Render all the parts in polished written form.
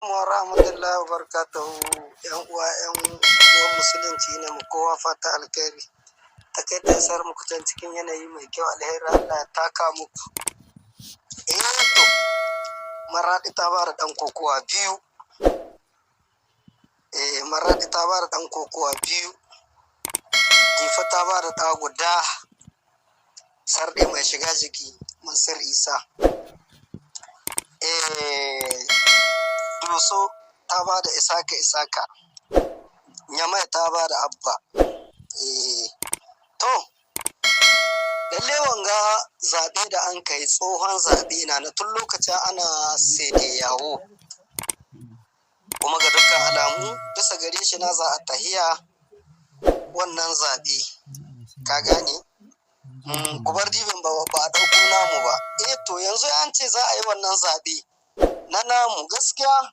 Wa rahmatullahi wa barakatuhu, yan uwa, yan uwan Musulunci, ne mu kowa fata alkhairi. Takaita isar muku can cikin yanayi mai kyau, alheri Allah ya taka muku. Eh to, Maradi ta bada dan kokowa biyu. Eh, Maradi ta bada dan kokowa biyu. Difa ta bada ɗa guda. Sarɗe mai shiga jiki, Mansur Isa. Eh, Doso ta ba da Isaka Isaka. Nyamai ta ba da Abba. Eh, to, lalle wanga zaɓe da an kai tsohon zaɓe na tun lokacin ana yawo. Kuma ga dukkan alamu bisa gare shi na za a tahiya wannan zaɓe. Ka gane? Ku bar dibin ba ba a ɗauko namu ba. Eh to, yanzu an ce za a yi wannan zaɓe na namu, gaskiya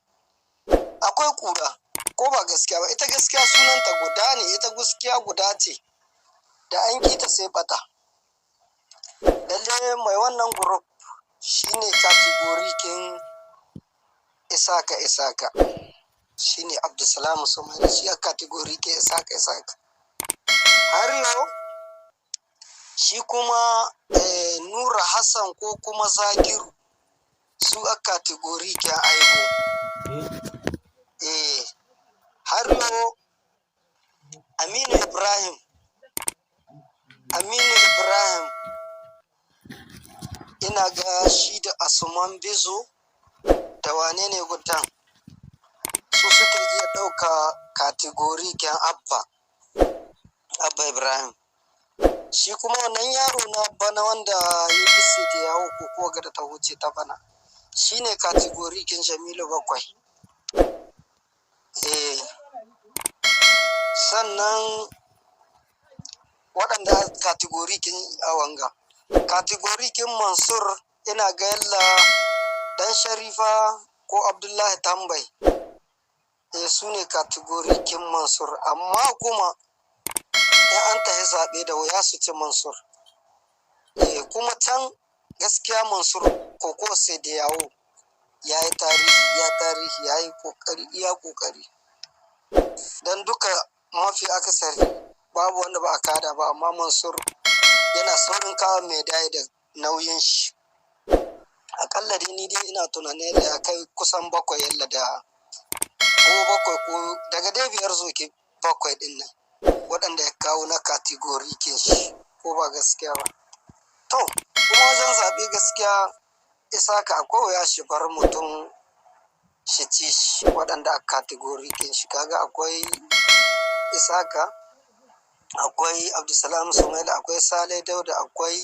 akwai ƙura, ko ba gaskiya ba? Ita gaskiya sunanta guda ne, ita gaskiya guda ce, da an kita sai bata. Lalle mai wannan group shine catégorie kin Isaka Isaka, shine Abdulsalam Sumaila, shi a catégorie ke Isaka Isaka. Har yau shi kuma Nura Hassan ko kuma Zakiru, su a catégorie ke Aibo. Eh, har yau Aminu Ibrahim, Aminu Ibrahim, ina ga shi da Asuman Bizo da wane ne gudan, su suke iya ɗauka catégorie ken Abba, Abba Ibrahim. Shi kuma wannan yaro na bana wanda ya yi da yawo ko kuwa ga da ta wuce ta bana, shine catégorie kin Jamilu Bakwai. Eh, sannan waɗanda catégorie kin awanga, catégorie kin Mansur, ina ga yalla dan Sharifa ko Abdullahi Tambai. Eh, su ne catégorie kin Mansur, amma kuma in an tafi zaɓe da wuya su ci Mansur. Eh, kuma can gaskiya Mansur koko sai da yawo ya yi tarihi, ya tarihi, ya yi kokari, iya kokari, don duka mafi akasari babu wanda ba a kada ba, amma Mansur yana saurin kawo mai dai da nauyin shi. Akalla dai ni dai ina tunanin yadda ya kai kusan bakwai, yalla da ko bakwai ko daga dai biyar zuwa bakwai din nan waɗanda ya kawo na catégorie kin shi, ko ba gaskiya ba? To, kuma wajen zaɓe gaskiya Isaka akwai ya shi bar mutum shi ci shi waɗanda a catégorie kin shi. Kaga akwai Isaka, akwai Abdulsalam Sumaila, akwai Sale Dauda, akwai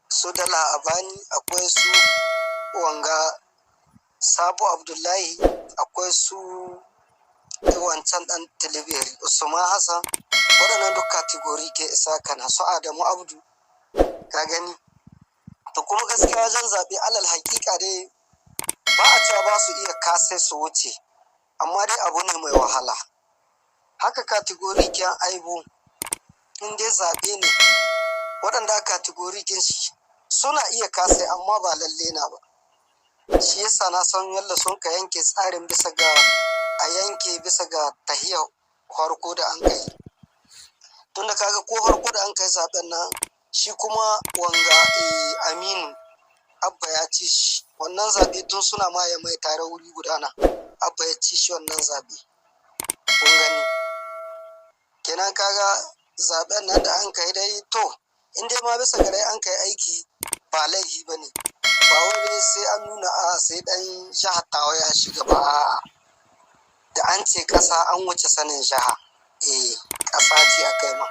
su Dala Abani, akwai su wanga Sabo Abdullahi, akwai su wancan dan Tilibiri Usman Hassan. Waɗannan duk catégorie ke Isaka na, su Adamu Abdu, ka gani? To, kuma gaskiya wajen zaɓe, alal hakika dai ba a cewa ba su iya kase su wuce, amma dai abu ne mai wahala. Haka catégorie kyan Aibu, in dai zaɓe ne, waɗanda catégorie kin shi suna iya kase, amma ba lalle na ba. Shi yasa na san yalla sun ka yanke tsarin bisa ga a yanke bisa ga tahiyar farko da an kai, tunda kaga ko farko da an kai zaben nan, shi kuma wanga Aminu Abba ya ci shi wannan zaɓe tun suna ma ya mai tare wuri gudana. Abba ya ci shi wannan zaɓe. Kun gani kenan, kaga zaɓen nan da an kai dai, to in dai ma bisa gare an kai aiki ba laifi ba ne, ba wai sai an nuna a sai dan jihar Tawa ya shiga ba. A'a, da an ce ƙasa an wuce sanin jiha. Eh, ƙasa ce a kai ma.